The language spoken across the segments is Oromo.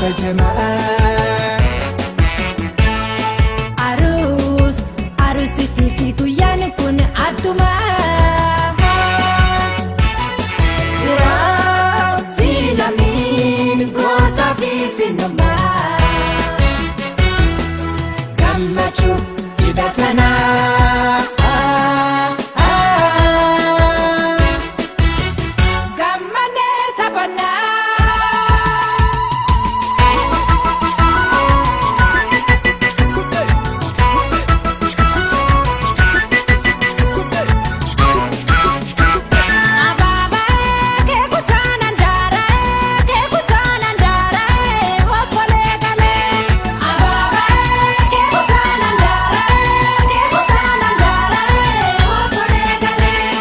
kabajamaa. Aruus aruusitti fi guyyaan kun adduma. Firaa fi lammiin gosa fi finnummaa. Gammachuu cidha tanaa. Gammanee taphannaa. Abaabee keekutaan andaaree keekutaan andaaree ofolee galee. Abaabee keekutaan andaaree keekutaan andaaree ofolee galee.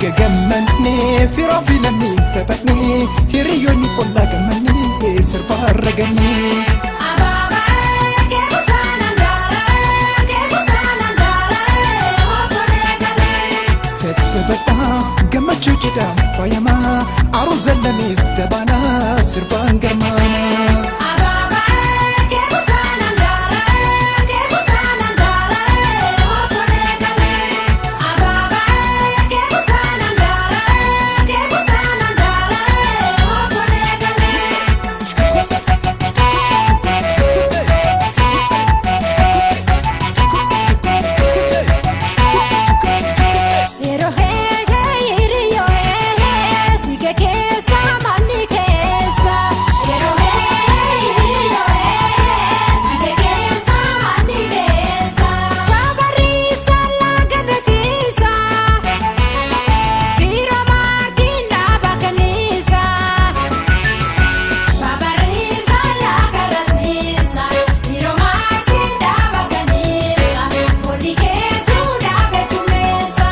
Gagammannee firaa fi lammiin taphannee hiriyoonni ollaa gammannee sirbaa ragannee. Abaabee keekutaan andaaree keekutaan andaaree ofolee galee. Tattaphadhaa gammachuu cidhaan faayamaa aruuza lameef dabalaa sirbaan garmaamaa. Abaabee keekutaan andaaree keekutaan andaaree ofolee galee. Abaabee keekutaan andaaree keekutaan andaaree ofolee galee. Yeroo heehee hiriyyoo heehee siike keessa manni keessa. Yeroo heehee hiriyyoo heehee siike keessa manni keessa. Babarriisa laga natiisa firoo maarkiin dhaaba kanniisa. Babarriisa laga natiisa firoo maarkiin dhaaba kanniisa olli keetuu dhaabe kumeessa.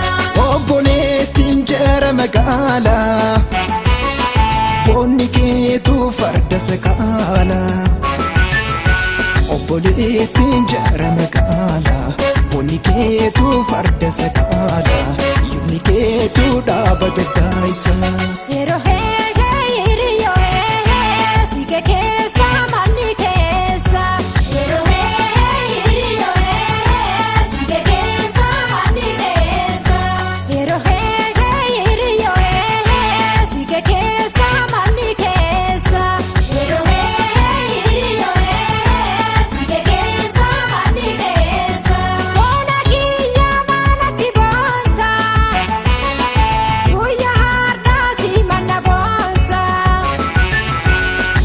Obboleettiin jara magaalaa boonni keetuu farda sakaalaa. Obboleettiin jara magaalaa boonni keetuu farda sakaalaa yubni keetuu dhaaba gaddaayisa. Yeroo heehee hiriyyoo heehee siike keessa manni keessa. Yeroo heehee hiriyyoo heehee siike keessa manni keessa. Yeroo heehee hiriyyoo heehee siike keessa manni keessa. Yeroo heehee hiriyyoo heehee siike keessa manni keessa. Boona kiyya maalatti boonta. Guyyaa har'aa si manna boonsa.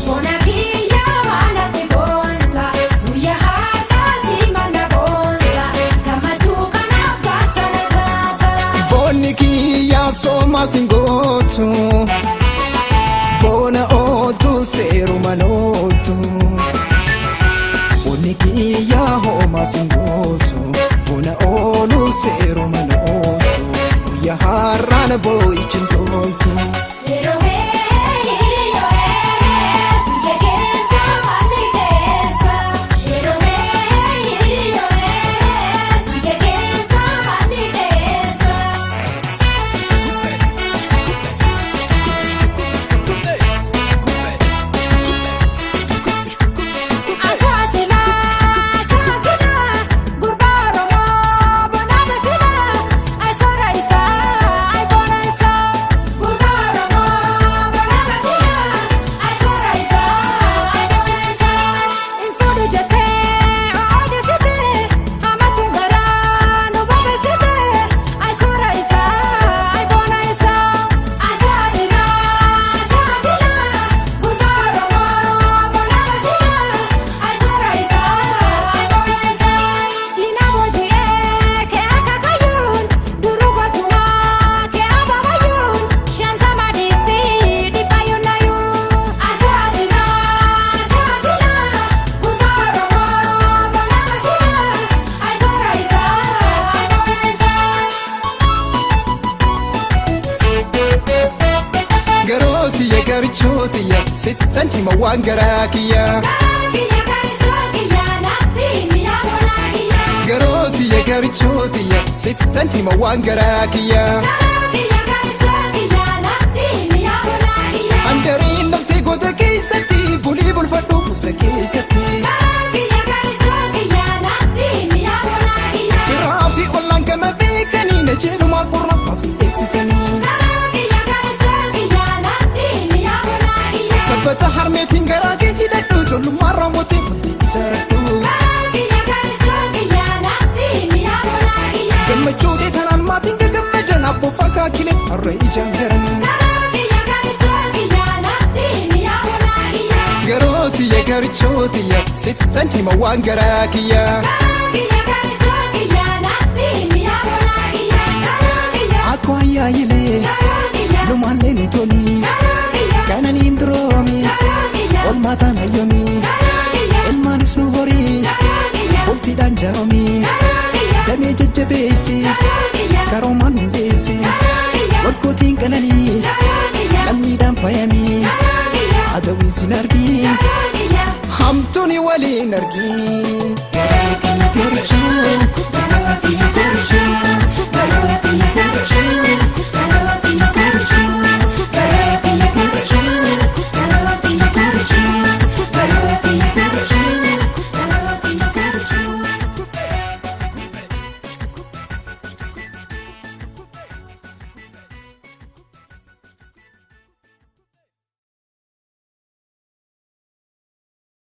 Bona kiyya maalatti boonta. Guyyaa har'aa si manna boonsa. Gammachuu kanaaf gaachana taata. Boonni kiyyaa soomaa singootu boona ooltu seerumaan ooltu. Boonni kiyyaa hoomaa singootu boona oolu seerumaan ooltu guyyaa har'aan boo'ichi hin toltu. Yeroo heehee hiriyyoo heehee siike keessa manni keessa. Yeroo heehee hiriyyoo heehee siike keessa manni keessa. Asaasila asaasila gurbaa Oromoo bona basila ayikoora isaa ayikoora isaa gurbaa Oromoo bona basila ayikoora isaa ayikoora isaa. Nfuudhu jettee odeessite hamatuun garaa nu bobeessite ayikoora isaa ayikoora isaa. Asaasila asaasila gurbaa Oromoo bona basila ayikoora isaa ayikoora isaa. Diina booji'ee kee akaakayyuun duruu gootumaa kee abaabayyuun shantama dhiisii dhibbayyuun nayyuun. Asaasila asaasila gurbaa Oromoo bona basila ayikoora isaa ayikoora isaa. Garootiyya garichootiyya sittan hima waan garaa kiyya. Kiyya garichoo kiyya natti mi'a bonaa kiyya. Garootiyya garichootiyya sittan hima waan garaa kiyya. Kiyya garichoo kiyya natti mi'a bonaa kiyya. Handariin loltee goota keessatti bulii bulfadhu. keessatti. Kiyya garichoo kiyya naatti mi'a bonaa kiyya. Firaa fi ollaan gama beekanii na jedhumaa qorra maaf si eegsisanii. Kiyya garichoo kiyya naatti mi'a bonaa kiyya. Sabbata harmeetiin garaa kee hidhadhu ijoollummaan raawwatee bultii ijaaradhu. Kiyya garichoo kiyya naatti mi'a bonaa kiyya. Gammachuu ta'e tanaan maatiin gagammadan abboofa kaakileen har'a ijaan garan. Kiyya garichoo kiyya naatti mi'a bonaa kiyya. Garootiyya garichootiyya sittan hima waan garaa kiyya. Kiyya garichoo kiyya naatti mi'a bonaa kiyya. Kiyya Akkoo ayyaayilee kiyya lumaallee nu toli kiyya kananiin duroomi kiyya olmaataan hayyomi kiyya ilmaanis nu horii kiyya bultiidhaan jaaromi kiyya damee jajjabeessi kiyya karoomaan hundeessi waggootiin qananii kiyya lammiidhaan faayamii kiyya adawiin sin argii kiyya. hamtuuni waliin argii.